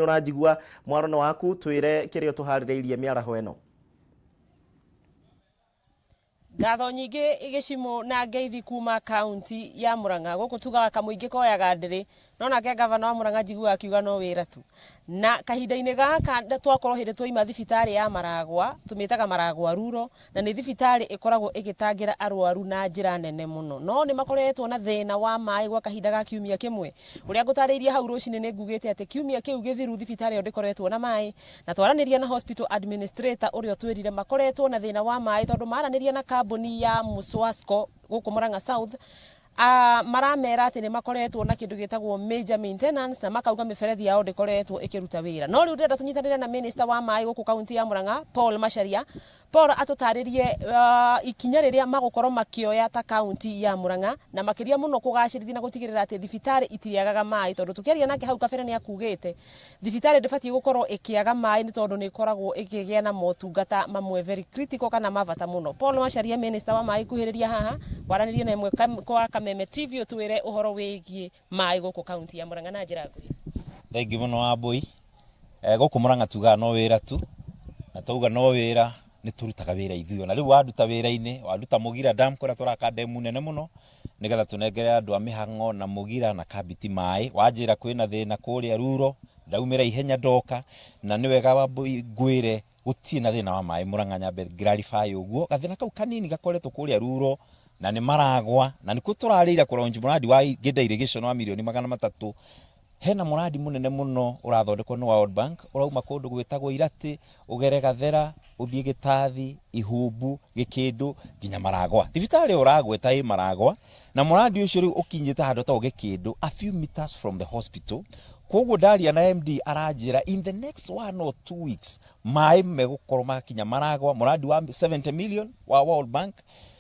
Ũranjigua mwaro waku, twĩre kĩrĩa ũtũharĩrĩirie mĩaraho ĩno. Ngatho nyingĩ, Gĩcimũ, na ngeithi kuma kaunti ya Murang'a. Gũkũ tugaga kamũingĩ koyaga ndĩrĩ, no nake gavana wa Murang'a njiguaga akiuga no wĩra tu. Na kahinda-inĩ gaka twakorwo hĩndĩ twaima thibitarĩ ya Maragwa, tũmĩtaga Maragwa Rural, na nĩ thibitarĩ ĩkoragwo ĩgĩtangĩra arwaru na njĩra nene mũno, no nĩ makoretwo na thĩna wa maĩ gwa kahinda ga kiumia kĩmwe. Ũrĩa ngũtarĩirie hau rũcinĩ, nĩ ngugĩte atĩ kiumia kĩu gĩthiru thibitarĩ ĩyo ndĩkoretwo na maĩ, na twaranĩria na hospital administrator ũrĩa ũtwĩrire makoretwo na thĩna wa maĩ tondũ maranĩria na kambuni ya Muswasco gũkũ Murang'a South, maramera atĩ nĩ makoretwo na kĩndũ gĩtagwo major maintenance na makauga mĩberethi yao ndĩkoretwo ĩkĩruta wĩra. No rĩu ndĩrenda tũnyitanĩre na minister wa maĩ gũkũ kaunti ya Murang'a, Paul Macharia. Paul atũtarĩrie ikinya rĩrĩa magũkorwo makĩoya ta kaunti ya Murang'a, na makĩria mũno kũgacĩrithia na gũtigĩrĩra atĩ thibitarĩ itiriagaga maĩ, tondũ tũkĩaria nake hau kabere nĩ akugĩte thibitarĩ ndĩbatiĩ gũkorwo ĩkĩaga maĩ nĩ tondũ nĩ ĩkoragwo ĩkĩgĩa na motungata mamwe very critical kana ma bata mũno. Paul Macharia, minister wa maĩ, kuhĩrĩria haha waranĩrie na ĩmwe kwa Kameme TV, ũtwĩre ũhoro wĩgiĩ maĩ gũkũ kaunti ya Murang'a na njĩra nguhĩ. Thengi mũno, Wambui. Gũkũ Murang'a tugaga no wĩra tu, na twauga no wĩra nĩ tũrutaga wĩra ithuĩ. Na rĩu wanduta wĩra-inĩ, wanduta Mũgira Dam kũrĩa tũraka ndemu nene mũno nĩgetha tũnengere andũ a mĩhang'o na Mũgira na Kambiti maĩ. Wanjĩra kwĩna thĩna kũrĩa Ruro, ndaumĩra ihenya ndoka, na nĩ wega, Wambui, ngwĩre gũtirĩ na thĩna wa maĩ Murang'a. Nyambe clarify ũguo, gathĩna kau kanini gakoretwo kũrĩa Ruro na nĩ maragwa, na nĩkuo tũrarĩire kũ launch mũradi wa Ngĩnda Irrigation wa mirioni 300. Hena mũradi mũnene mũno ũrathondekwo nĩ World Bank, ũrauma kũndũ gwĩtagwo Iratĩ, ũgere Gathera, ũthiĩ Gĩtathi, Ihumbu, Gĩkĩndũ nginya Maragwa. Thibitarĩ ĩyo ũragweta ĩ Maragwa, na mũradi ũcio rĩu ũkinyĩte handũ hetagwo Gĩkĩndũ, a few meters from the hospital. Koguo ndaria na MD aranjĩra in the next 1 or 2 weeks maĩ megũkorwo makinya Maragwa, mũradi wa 70 million wa World Bank.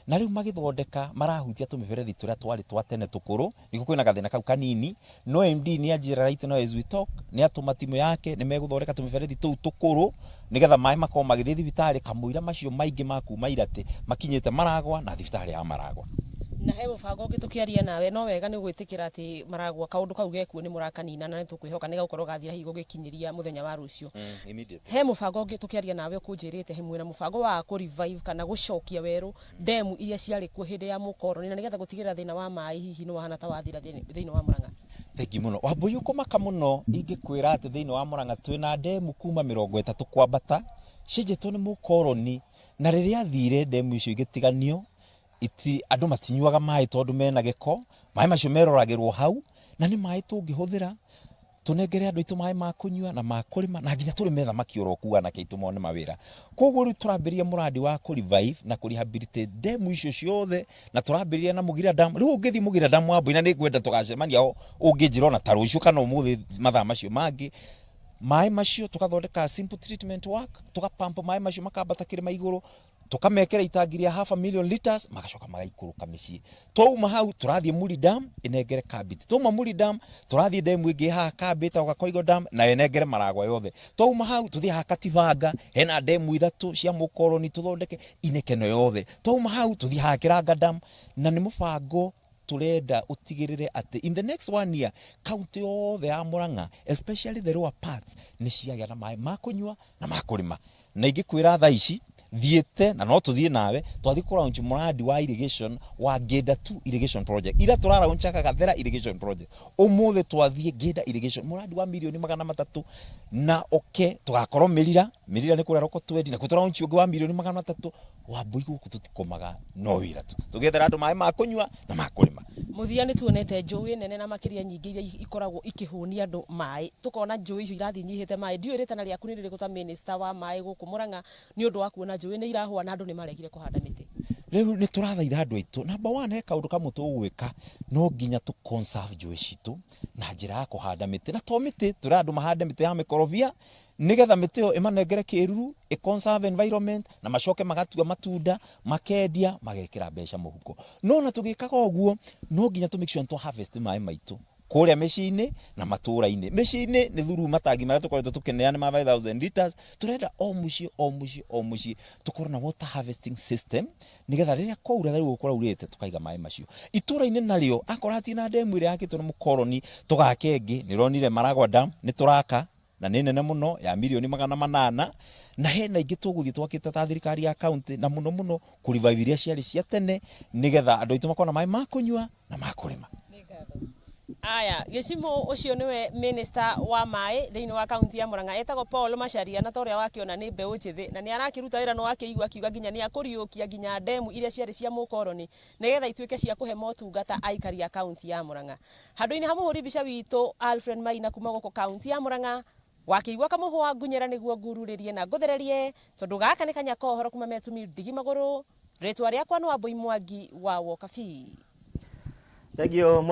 Na rĩu magĩthondeka marahutia tũmĩberethi tũrĩa twarĩ twa tene tũkũrũ, nĩguo kwĩna gathĩna kau kanini. No MD nĩ anjĩra right now as we talk nĩ atũma timu yake, nĩ megũthondeka tũmĩberethi tũu tũkũrũ nĩgetha maĩ makorwo magĩthiĩ thibitarĩ kamũira macio maingĩ ma kuma Iratĩ makinyĩte Maragwa na thibitarĩ ya Maragwa. Na he mũbango ũngĩ tũkĩaria nawe, no wega nĩ gwĩtĩkĩra atĩ Maragwa kaũndũ kau gekuo nĩ mũrakanina, na nĩ tũkwĩhoka nĩ gagũkorwo gathira hihi gũgĩkinyĩria mũthenya wa rũciũ. Immediately. He mũbango ũngĩ tũkĩaria nawe ũkũnjĩrĩte he mwĩna mũbango wa kũ revive kana gũcokia werũ ndemu iria ciarĩ kuo hĩndĩ ya mũkoroni, na nĩgetha gũtigĩrĩra thĩna wa maĩ hihi nĩ wahana ta wathira thĩinĩ wa Murang'a. Thengi mũno, Wambui. Ũkũmaka mũno ingĩkwĩra atĩ thĩinĩ wa Murang'a twĩna ndemu kuma 30 kwambata cienjetwo nĩ mũkoroni, na rĩrĩa athire ndemu icio igĩtiganio iti, andũ matinyuaga maĩ tondũ mena gĩko. Maĩ macio meroragĩrwo hau, na nĩ maĩ tũngĩhũthĩra tũnengere andũ aitũ maĩ ma kũnyua na ma kũrĩma, na nginya tũrĩme thamaki oro kuu, anake aitũ mone mawĩra. Koguo rĩu tũrambĩrĩria mũrandi wa kũ revive na kũ rehabilitate ndemu icio ciothe, na tũrambĩrĩria na Mũgira Dam. Rĩu ũngĩthiĩ Mũgira Dam, Wambui, na nĩngwenda tũgacemania ho, ũngĩnjĩra ona ta rũciũ kana ũmũthĩ mathaa macio mangĩ, maĩ macio tũgathondeka simple treatment work, tũgapump maĩ macio makambata kĩrĩma igũrũ, tũkamekĩra itangi rĩa half a million liters, magacoka magaikũrũka mĩciĩ. Twauma hau tũrathiĩ Muri Dam ĩnengere Kambiti. Twauma Muri Dam tũrathiĩ ndemu ĩngĩ haha Kambi ĩtagwo Gakoigo Dam, nayo ĩnengere Maragwa yothe. Twauma hau tũthiĩ haha Katibanga, hena ndemu ithatũ cia mũkoroni, tũthondeke inekeno yothe. Twauma hau tũthiĩ haha Kĩranga Dam, na nĩ mũbango tũrenda ũtigĩrĩre atĩ in the next one year kaunti yothe ya Murang'a, especially the lower parts, nĩ ciagĩa na maĩ ma kũnyua na ma kũrĩma. Na ingĩkwĩra thaa ici thiĩte, na no tũthiĩ nawe, twathiĩ kũ launch mũrandi wa irrigation wa Ngĩnda 2 irrigation project. Ira tũraraunchaga Gathera irrigation project, ũmũthĩ twathiĩ Ngĩnda irrigation, mũrandi wa mirioni 300. Na oke tũgakorwo Mĩrira. Mĩrira nĩ kũrĩa Rokotwendi, na kuo tũraunch ũngĩ wa mirioni 300. Wambui, gũkũ tũtikomaga, no wĩra tu, tũgĩethera andũ maĩ ma kũnyua na ma kũrĩma. Mũthia nĩ tuonete njũĩ nene na makĩria nyingĩ iria ikoragwo ikĩhũnia andũ maĩ, tũkona njũĩ icio irathiĩ inyihĩte maĩ. Ndiũĩ rĩtana rĩaku nĩ rĩrĩkũ ta minister wa maĩ gũkũ Murang'a nĩ ũndũ wa kuona njũĩ nĩ irahũa na andũ nĩ maregire kũhanda mĩtĩ. Rĩu nĩ tũrathaitha andũ aitũ. Number one, he kaũndũ kamwe tũgwĩka, no nginya tũ conserve njũĩ citũ na njĩra ya kũhanda mĩtĩ. Na to mĩtĩ, tũrenda andũ mahande mĩtĩ ya mĩkorobia nĩgetha mĩtĩ ĩyo ĩmanengere kĩruru, ĩ conserve environment, na macoke magatua matunda, makendia, magekĩra mbeca mũhuko. No na tũgĩkaga ũguo, no nginya tũ make sure nĩ twa harvest maĩ maitũ kũrĩa mĩciĩ-inĩ na matũũra-inĩ. Mĩciĩ-inĩ nĩ thuru matangi marĩa tũkoretwo tũkĩneana ma 5000 liters. Tũrenda o mũciĩ, o mũciĩ, o mũciĩ tũkorwo na water harvesting system, nĩgetha rĩrĩa kwaura, rĩu kũraurĩte, tũkaiga maĩ macio. Itũũra-inĩ narĩo, akorwo hatirĩ na ndemu ĩrĩa yakĩtwo nĩ mũkoroni, tũgake ĩngĩ. Nĩ ũronire Maragwa Dam nĩ tũraka. Na nĩ nene mũno ya mirioni 800, na hena ingĩ tũgũthiĩ twakĩte ta thirikari ya kaunti, na mũno mũno kũ revive iria ciarĩ cia tene, nĩgetha andũ aitũ makorwo na maĩ ma kũnyua na ma kũrĩma. Aya, Gĩcimũ, ũcio nĩwe minister wa maĩ thĩinĩ wa kaunti ya Murang'a, etagwo Paul Macharia, na ta ũrĩa wakĩona nĩ mbeũ njĩthĩ na nĩ arakĩruta wĩra. No wakĩigua akiuga nginya nĩ akũriũkia nginya ndemu iria ciarĩ cia mũkoroni, nĩgetha ituĩke cia kũhe motungata aikari a kaunti ya Murang'a. Handũ-inĩ ha mũhũri mbica witũ Alfred Maina kuma gũkũ kaunti ya Murang'a, wakĩigua kamũhwa ngunyĩra nĩguo ngururĩrie na ngũthererie, tondũ gaka nĩ kanya kohoro kuma metumi ndigi magũrũ. Rĩtwa rĩakwa nĩ Wambui Mwangi wa Wokabi. Thank you.